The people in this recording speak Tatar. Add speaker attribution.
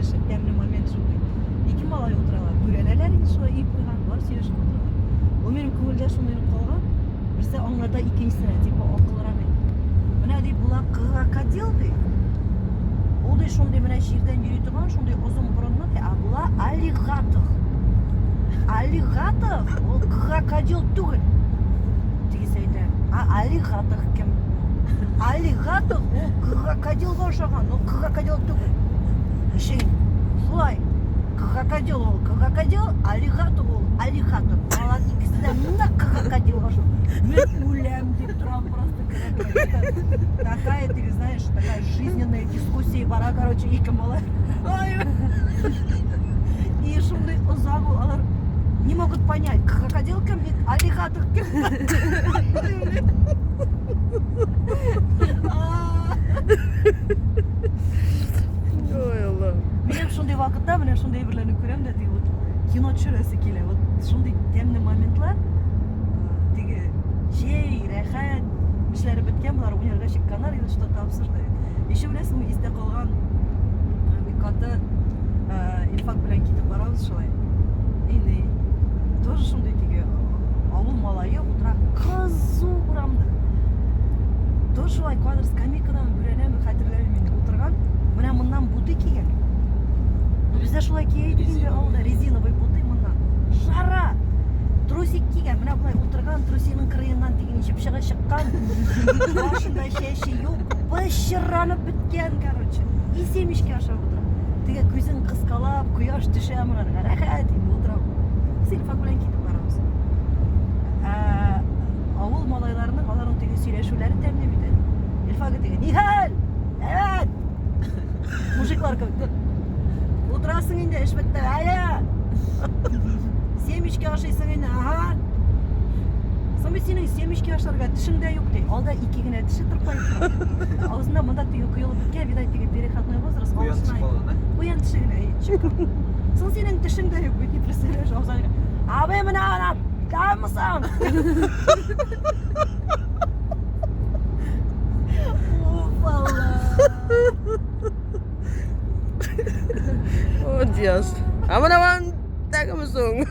Speaker 1: күренеше, тәмле момент шундый. Ике малай утыралар, бүрәнәләр инде шулай өеп куйган, болар сөйләшеп утыралар. Ул минем күңелдә шундый калган. Берсе аңлата икенчесенә, типа акыллырак инде. Менә ди, була крокодил ди. Ул ди шундый менә җирдән йөри торган, шундый озын борынлы ди, ә була аллигатор. Аллигатор ул крокодил түгел. Тегесе әйтә, а аллигатор кем? Аллигатор ул крокодилга охшаган, ул крокодил түгел. Ничек? Шулай. Крокодил ул крокодил, аллигатор ул аллигатор. Алар икесе дә нык крокодилга охшаган. Мин үләм дип торам просто. Такая, ты знаешь, такая жизненная дискуссия бара, короче, ике малай. Ай. И шундый озак ул, алар не могут понять, крокодил кем, аллигатор кем.
Speaker 2: Ой, Алла.
Speaker 1: Минем шундый вакытта менә шундый әйберләрне күрәм дә, теге вот кино төшерәсе килә. Вот шундый тәмле моментлар, теге җәй, рәхәт, эшләре беткән, болар уйнарга чыкканнар, и вот что-то обсуждают. Еще беләсеңме, истә калган бик каты Илфак белән китеп барабыз шулай. Инде тоже шундый теге авыл малае утыра кызу урамда. Тоже шулай кадр скамейкадан бүрәнәме хәтерләмим инде утырган. Менә моннан буты кигән. Ну, бездә шулай кия идек инде авылда резиновый буты моннан. Жара! Трусик кигән, менә болай утырган, трусиның кырыеннан тиген чыпчыгы чыккан. Башында чәче юк, пычранып беткән, короче. И семечки ашап утыра. Теге күзен кыскалап, кояш төшә моңарга. Рәхәт инде утыра. Без Илфак белән китеп барабыз. Ә, авыл малайларының аларның теге сөйләшүләре тәмле бит әле. Илфак теге, нихәл? Әйбәт! Мужиклар кебек. Утырасың инде, эш бетте. Әйе! Семечки ашыйсың инде, ага. Соң бит синең семечки ашарга тешең дә юк ди. Алда ике генә теше тырпаеп тора. Авызында монда теге коелып беткән, видать, теге переходной возраст.
Speaker 3: Куян теше калган, ә?
Speaker 1: Куян теше генә чыккан. Соң синең тешең дә юк бит, не представляешь, авызына. Абый, менә ана, тамсың. Уф, Алла.
Speaker 2: О, Dios. А менә ван тагымы соң?